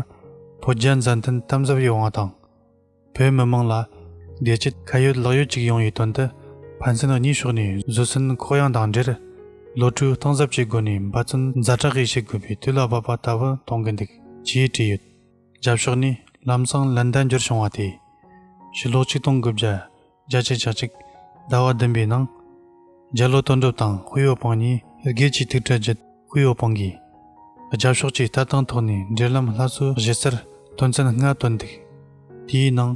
བོད་རྒྱ་མཛའ་མཐུན་དམ་ཟབ་ཡོང་བ་དང་། བོད་མི་མང་ལ་བདེ་སྐྱིད་ཁ་ཡོད་ལག་ཡོད་ཅིག་ཡོང་བའི་དོན་དུ། ཕན་ཚུན་གཉིས་ཕྱོགས་ནས་བཟོད་བསྲན་ཁོག་ཡངས་དང་འབྲེལ། བློ་གྲོས་གཏིང་ཟབ་ཀྱི་སྒོ་ནས་འབད་བརྩོན་ཛ་དྲག་གིས་བྱེད་དགོས་པའི་དུས་ལ་བབ་པ་ལྟ་བུ་མཐོང་གི་འདུག་ཅེས་བྲིས་ཡོད། རྒྱབ་ཕྱོགས་ནས་ལམ་སང་ལན་གདན་འབྱོར་བྱུང་བ་དེས། ཕྱི་ལོ་ཆིག་སྟོང་དགུ་བརྒྱ་བརྒྱད་ཅུ་གྱ་གཅིག་ཟླ་བ་བདུན་པའི་ནང་། རྒྱ་ལོ་དོན་གྲུབ་དང་ཧུའུ་ཡོ་པང་གཉིས་སྒེར་གྱི་ཐུག་འཕྲད་བརྒྱུད། ཧུའུ་ཡོ་པང་གིས་རྒྱབ་ཕྱོགས་ཀྱི་ལྟ་སྟངས་ཐོག་ནས་འབྲེལ་ལམ་སླར་གསོ་གཞི་རྩར་དོན་ཚན་ལྔ་བཏོན་འདུག །དེའི་ནང་།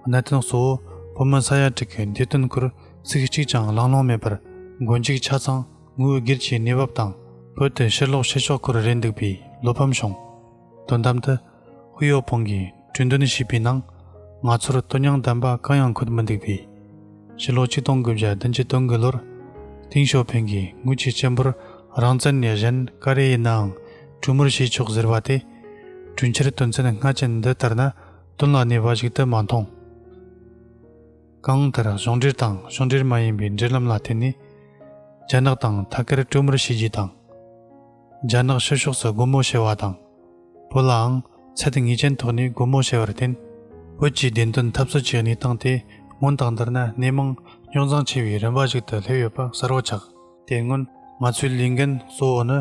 གནད་དོན་གཙོ་བོ་བོད་མི་ས་ཡ་དྲུག་གི་བདེ་དོན་སྐོར་ཚིག་གཅིག་ཀྱང་བླངས་ལོང་མེད་པར། མགོ་མཇུག་ཆ་ཚང་ངོས་སྒེར་གྱི་གནས་བབ་དང་བོད་དུ་ཕྱིར་ལོག་བྱེད་ཕྱོགས་སྐོར་རེད་འདུག་པས་བློ་ཕམ་བྱུང་། དོན་དམ་དུ། ཧུའུ་ཡོ་པང་གིས་གྲོས་འདོན་བྱས་པའི་ནང་། ང་ཚོར་དོན་སྙིང་ལྡན་པ་གང་ཡང་འཁོད་མི་འདུག་པས། ཕྱི་ལོ་ཆིག་སྟོང་དགུ་བརྒྱ་བདུན་ཅུ་དོན་དགུ་ལོར། ཏིང་ཞའོ་ཕིང་གིས་ངོས་ཀྱི་གཅེན་པོར་རང་བཙན་ནས་གཞན་ག་རེ་ཡིན་ནའང་གྲོས་མོལ་བྱས་ཆོག་ཟེར་བ་དེ། གྲོས་འཆར་དོན་ཚན་ལྔ་ཅན་འདི་ལྟར་ན་དོན་ལ་གནས་པ་ཞིག་ཏུ་མ་མཐོང་། གང་ལྟར་གཞུང་འབྲེལ་དང་གཞུང་འབྲེལ་མ་ཡིན་པའི་འབྲེལ་ལམ་ལ་བརྟེན་ནས། རྒྱ་ནག་དང་ཐད་ཀར་གྲོས་མོལ་བྱས་རྗེས་དང་། རྒྱ་ནག་ཕྱི་ཕྱོགས་སུ་སྒོ་མོ་ཕྱེ་བ་དང་། བོད་ལའང་ཚད་ངེས་ཅན་ཐོག་ནས་སྒོ་མོ་ཕྱེ་བར་བརྟེན། བོད་ཀྱི་བདེན་དོན་འཐབ་རྩོད་ཀྱི་གནས་སྟངས་དེ་སྔོན་དང་བསྡུར་ན་སྣེ་མང་རྙོག་འཛིང་ཆེ་བའི་རིམ་པ་ཞིག་ཏུ་སླེབས་ཡོད་པ་གསལ་བོ་ཆགས། དེ་སྔོན་ང་ཚོའི་ལས་འགན་གཙོ་བོ་ནི།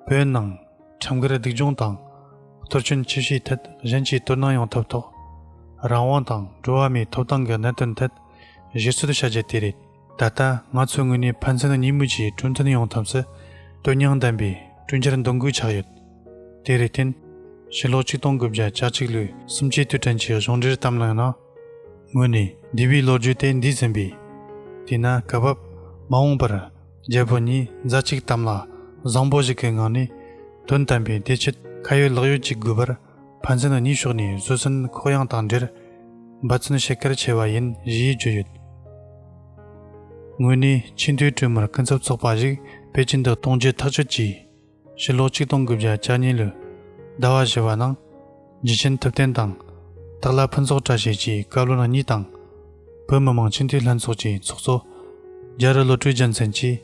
བོད་ནང་ཁྲིམས་འགལ་སྡུག་སྦྱོང་དང་། གཏོར་སྐྱོན་ཆེ་བའི་ཐད་གཞན་གྱིས་དོ་སྣང་ཡོང་ཐབས་ཐོག །རང་དབང་དང་འགྲོ་བ་མིའི་ཐོབ་ཐང་གི་གནད་དོན་ཐད། གཞི་རྩོད་བྱ་རྒྱུ་དེ་རེད། ད་ལྟ་ང་ཚོའི་ངོས་ནས་ཕན་ཚུན་གཉིས་མོས་ཀྱིས་གྲོས་མཐུན་ཡོང་ཐབས་སུ་དོན་སྙིང་ལྡན་པའི་གྲོས་འཆར་འདོན་དགོས་ཆགས་ཡོད། དེར་བརྟེན། ཕྱི་ལོ་ཆིག་སྟོང་དགུ་བརྒྱ་གྱ་གཅིག་ལོའི་གསུམ་བཅུའི་དུས་དྲན་གྱི་གཞུང་འབྲེལ་གཏམ་གླེང་ནང་། ངོས་ནས་འདས་པའི་ལོ་རྒྱུས་དེ་འདས་ཟིན་པས། དེས་ན་སྐབས་བབ་མ་འོངས་པར་རྒྱལ་བོད་གཉིས་མཛའ་གཅིག་དམ་ལ་བཟང་པོ་ཞིག་གི་ངང་ནས་དོན་དམ་པའི་བདེ་སྐྱིད་ཁ་ཡོད་ལག་ཡོད་ཅིག་དགོས་པར། ཕན་ཚུན་གཉིས་ཕྱོགས་ནས་བཟོད་བསྲན་ཁོག་ཡངས་དང་འབྲེལ། འབད་བརྩོན་བྱེད་གལ་ཆེ་བ་ཡིན་ཞེས་བརྗོད་ཡོད། ངོས་ནས་ཆེས་མཐོའི་གྲོས་མོལ་སྐུ་ཚབ་ཚོགས་པ་ཞིག་པེ་ཅིན་དུ་གཏོང་རྒྱུ་ཐག་གཅོད་ཀྱིས། ཕྱི་ལོ་ཆིག་སྟོང་དགུ་བརྒྱ་གྱ་གཉིས་ལོའི་ཟླ་བ་བཞི་པ་ནང་། རྗེ་ཆེན་ཐུབ་བསྟན་དང་། སྟག་ལྷ་ཕུན་ཚོགས་བཀྲ་ཤིས་ཀྱིས་བཀའ་བློན་གཉིས་དང་། བོད་མི་མང་སྤྱི་འཐུས་ལྷན་ཚོགས་ཀྱི་ཚོགས་གཙོ། རྒྱ་རི་བློ་གྲོས་རྒྱལ་མཚན་གྱིས་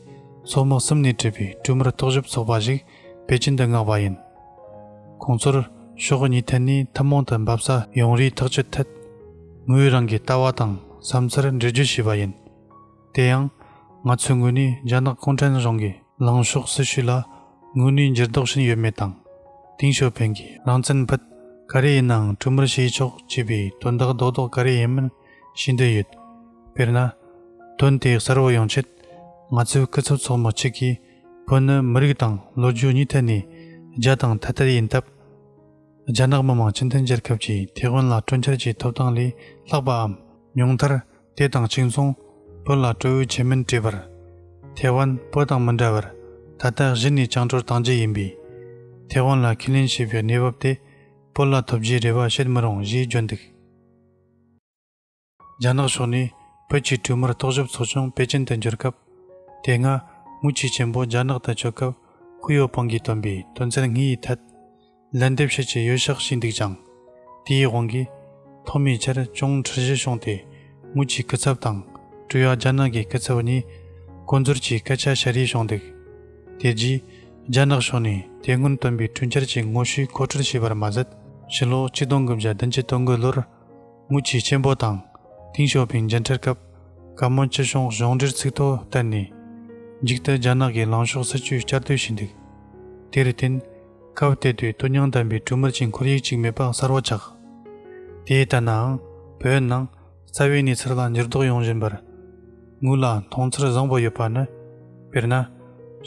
ཚོགས་དམག་གསུམ་ནས་གྲུབ་པའི་གྲོས་མོལ་རྟོག་ཞིབ་ཚོགས་པ་ཞིག་པེ་ཅིན་དུ་མངགས་པ་ཡིན། ཁོང་ཚོར་ཕྱོགས་གཉིས་ཐད་ནས་ཐུན་མོང་དུ་འབབ་ས་ཡོང་རེའི་ཐག་གཅོད་ཐད། ངོས་རང་གི་ལྟ་བ་དང་བསམ་ཚུལ་འགྲེལ་བརྗོད་བྱས་པ་ཡིན། དེ་ཡང་། ང་ཚོའི་ངོས་ནས་རྒྱ་ནག་གུང་ཁྲན་གཞུང་གི་ལངས་ཕྱོགས་སྲིད་བྱུས་ལ་དངོས་གནས་འགྱུར་ལྡོག་ཕྱིན་ཡོད་མེད་དང་། ཏིང་ཞའོ་ཕིང་གིས་རང་བཙན་ཕུད་ག་རེ་ཡིན་ནའང་གྲོས་མོལ་བྱེད་ཆོག་ཅེས་པའི་དོན་དག་རྡོག་རྡོག་ག་རེ་ཡིན་མིན་ཤེས་འདོད་ཡོད། དཔེར་ན། དོན་དེ་གསལ་བོ་ཡོང་ཆེད། ང་ཚོའི་སྐུ་ཚབ་ཚོགས་མི་གཅིག་གིས་བོད་ནི་མི་རིགས་དང་ལོ་རྒྱུས་གཉིས་ཐད་ནས་རྒྱ་དང་ཐ་དད་ཡིན་སྟབས། རྒྱ་ནག་མི་དམངས་སྤྱི་མཐུན་རྒྱལ་ཁབ་ཀྱིས་ཐེ་ཝན་ལ་གྲོས་འཆར་གྱི་ཐོབ་ཐང་ལས་ལྷག་པའམ་ཉུང་མཐར། དེ་དང་གཅིག་མཚུངས་བོད་ལ་སྤྲོད་འོས་ཆེ་མིན་སྤྲད་པར། ཐེ་ཝན་བོད་དང་མི་འདྲ་བར་ད་ལྟ་གཞི་ནས་བཅིངས་འགྲོལ་གཏང་རྒྱུ་ཡིན་པས། ཐེ་ཝན་ལ་ཁས་ལེན་བྱས་པའི་གནས་བབ་དེ་བོད་ལ་ཐོབ་རྒྱུའི་རེ་བ་བྱེད་མི་རུང་ཞེས་བརྗོད་འདུག་རྒྱ་ནག་ཕྱོགས་ནས་བོད་ཀྱི་གྲོས་མོལ་རྟོག་ཞིབ་ཚོགས་ཆུང་པེ་ཅིན་དུ་འབྱོར་སྐབས། དེ་སྔ་དངུལ་ཆུ་ཆེན་པོ་རྒྱ་ནག་ཏུ་སྤྱོད་སྐབས་ཧུའུ་ཡོ་པང་གིས་བཏོན་པའི་དོན་ཚན་ལྔ་ཡི་ཐད། ལན་འདེབས་བྱེད་ཀྱི་ཡོད་ཤག་ཞུས་འདུག་ཅིང་། དེའི་དབང་གིས་ཐོག་མའི་ཆར་ཅུང་འཁྲུལ་གཞི་བྱུང་སྟེ། དངུལ་ཆུའི་སྐུ་ཚབ་དང་ཀྲུའུ་ཡ་རྒྱ་ནག་གི་སྐུ་ཚབ་གཉིས་གོ་འཛོལ་གྱི་སྐད་ཆ་བཤད་རེས་བྱུང་འདུག་དེ་རྗེས་རྒྱ་ནག་ཕྱོགས་ནས་དེ་སྔོན་བཏོན་པའི་གྲོས་འཆར་གྱི་ངོ་བཤུས་མཁོ་སྤྲོད་བྱས་པར་མ་ཟད། ཕྱི་ལོ་ཆིག་སྟོང་དགུ་བརྒྱ་བདུན་ཅུ་དོན་དགུ་ལོར་དངུལ་ཆུ་ཆེན་པོ་དང་ཏིང་ཞའོ་ཕིང་མཇལ་འཕྲད་སྐབས་བཀའ་མོལ་ཅི་བྱུང་གཞུང་འབྲེལ་ཚིག་ཐོ་བསྟན་ནས། མཇུག་ཏུ་རྒྱ་ནག་གི་ལངས་ཕྱོགས་སྲིད་ཇུས་བསྐྱར་ཟློས་བྱས་འདུག་དེར་བརྟེན། སྐབས་དེ་དུས་དོན་སྙིང་ལྡན་པའི་གྲོས་མོལ་གྱི་ཁོར་ཡུག་ཅིག་མེད་པ་གསལ་བོ་ཆགས། དེ་ལྟ་ནའང་བོད་ནང་རྩ་བའི་གནས་ཚུལ་ལ་འགྱུར་ལྡོག་ཡོང་བཞིན་པར་ངོས་ལ་མཐོང་ཚུལ་བཟང་པོ་ཡོད་པ་ནི། དཔེར་ན།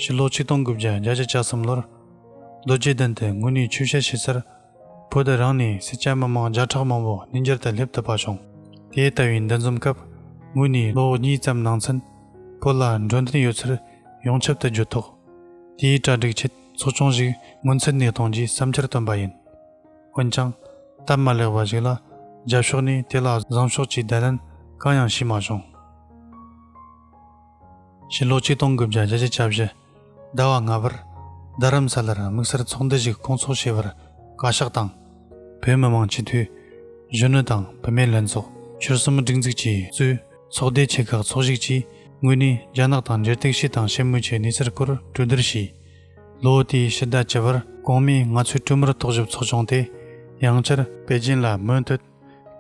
ཕྱི་ལོ་ཆིག་སྟོང་དགུ་བརྒྱ་བརྒྱད་ཅུ་གྱ་གསུམ་ལོར་རྡོ་རྗེ་གདན་དུ་དངོས་གནས་ཆོས་བཤད་བྱེད་སར། བོད་རང་ནས་སེར་སྐྱ་མི་མང་བརྒྱ་ཕྲག་མང་པོ་གནས་མཇལ་དུ་སླེབས་ཐུབ་པ་བྱུང་། དེ་ལྟ་བུའི་འདུ་འཛོམས་སྐབས་ངོས་ནས་ལོ་གཉིས་ཙམ་ནང་ཚུན་བོད་ལ་འགྲོ་འདུན་ཡོད་ཚུལ་ཡོངས་ཁྱབ་ཏུ་བརྗོད་ཐོག་དེའི་གྲ་སྒྲིག་ཆེད་ཚོགས་ཆུང་ཞིག་སྔོན་ཚུད་ནས་གཏོང་རྒྱུའི་བསམ་འཆར་བཏོན་པ་ཡིན། འོན་ཀྱང་། སྟབས་མ་ལེགས་པ་ཞིག་ལ་རྒྱབ་ཕྱོགས་ནས་དེ་ལ་བཟང་ཕྱོགས་ཀྱི་བརྡ་ལན་གང་ཡང་བྱས་མ་བྱུང་། ཕྱི་ལོ་ཆིག་སྟོང་དགུ་བརྒྱ་བརྒྱད་ཅུ་གྱ་བཞི་ཟླ་བ་ལྔ་པར་རྡ་རམ་ས་ལར་དམིགས་བསལ་ཚོགས་འདུ་ཞིག་སྐོང་ཚོགས་བྱས་པར་བཀའ་ཤག་དང་། བོད་མི་མང་སྤྱི་འཐུས། གཞོན་ནུ་དང་བུད་མེད་ལྷན་ཚོགས། ཆོལ་གསུམ་སྒྲིག་འཛུགས་ཀྱིས་གཙོས་ཚོགས་སྡེ་ཆེ་ཁག་ཚོགས་ཞུགས་ཀྱིས་ངོས་ནས་རྒྱ་ནག་དང་འབྲེལ་གཏུག་བྱས་དང་བྱེད་མུས་ཀྱི་གནས་ཚུལ་སྐོར་གྲོས་བསྡུར་བྱས། ལོ་དེའི་ཕྱི་ཟླ་བཅུ་པར་གོང་མས་ང་ཚོའི་གྲོས་མོལ་རྟོག་ཞིབ་ཚོགས་ཆུང་དེ་ཡང་བསྐྱར་པེ་ཅིན་ལ་མུ་མཐུད་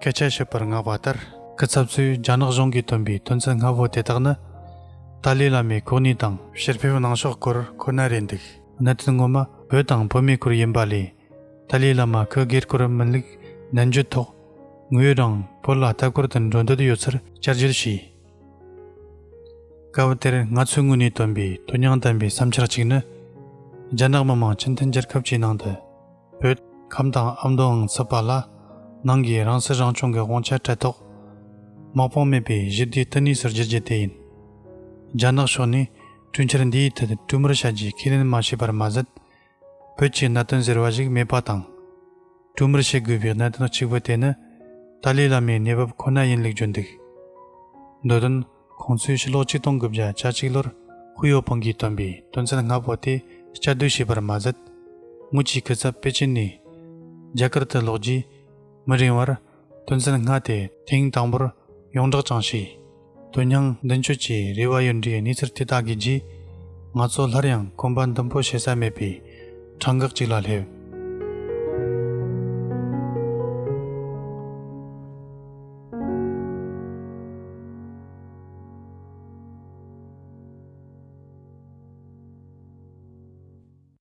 སྐད་ཆ་བཤད་པར་མངགས་པ་ལྟར། སྐུ་ཚབ་ཚོས་རྒྱ་ནག་གཞུང་གིས་བཏོན་པའི་དོན་ཚན་ལྔ་པོ་དེ་དག་ནི། ཏཱ་ལའི་བླ་མའི་གོ་གནས་དང་ཕྱིར་ཕེབས་གནང་ཕྱོགས་སྐོར་ཁོ་ན་རེད་འདུག་གནད་དོན་ངོ་མ་བོད་དང་བོད་མིའི་སྐོར་ཡིན་པ་ལས། ཏཱ་ལའི་བླ་མ་སྐུ་སྒེར་སྐོར་མིན་ལུགས་ནན་བརྗོད་ཐོག་ངོས་རང་བོད་ལ་ལྟ་སྐོར་དུ་འགྲོ་འདོད་ཡོད་ཚུལ་བསྐྱར་བརྗོད་བྱས། སྐབས་དེར་ང་ཚོའི་ངོས་ནས་བཏོན་པའི་དོན་སྙིང་ལྡན་པའི་བསམ་འཆར་གཅིག་ནི། རྒྱ་ནག་མི་དམངས་སྤྱི་མཐུན་རྒྱལ་ཁབ་ཀྱི་ནང་དུ། བོད་ཁམས་དང་ཨ་མདོའང་ཚུད་པ་ལ། ནང་གི་རང་སྲིད་རང་སྐྱོང་གི་དབང་ཆ་སྤྲད་ཐོག་དམག་དཔུང་མེད་པའི་ཞི་བདེའི་བསྟི་གནས་སུ་བསྒྱུར་རྒྱུ་དེ་ཡིན། རྒྱ་ནག་ཕྱོགས་ནས་གྲོས་འཆར་འདིའི་ཐད་གྲོས་མོལ་བྱ་རྒྱུའི་ཁས་ལེན་མ་བྱས་པར་མ་ཟད། བོད་ཀྱི་གནད་དོན་ཟེར་བ་ཞིག་མེད་པ་དང་། གྲོས་མོལ་བྱེད་དགོས་པའི་གནད་དོན་གཅིག་པུ་དེ་ནི། ཏཱ་ལའི་བླ་མའི་གནས་བབ་ཁོ་ན་ཡིན་ལུགས་བརྗོད་འདུག་མདོ་དོན། ཁོང་ཚོས་ཕྱི་ལོ་ཆིག་སྟོང་དགུ་བརྒྱ་གྱ་གཅིག་ལོར་ཧུའུ་ཡོ་པང་གིས་བཏོན་པའི་དོན་ཚན་ལྔ་པོ་དེ་བསྐྱར་ཟློས་བྱས་པར་མ་ཟད། དངུལ་གྱི་སྐུ་ཚབ་པེ་ཅིན་ནས་རྒྱ་གར་དུ་ལོག་རྗེས། མི་རིང་བར་དོན་ཚན་ལྔ་དེ་ཐེངས་དང་པོར་ཡོངས་བསྒྲགས་ཀྱང་བྱས། དོན་སྙིང་མདུན་སྐྱོད་ཀྱི་རེ་བ་ཡོད་འདྲའི་གནས་ཚུལ་དེ་དག་གི་རྗེས། ང་ཚོ་སླར་ཡང་གོམ་པ་མདུན་སྤོ་བྱེད་ས་མེད་པའི་གྲང་འགག་ཅིག་ལ་སླེབས།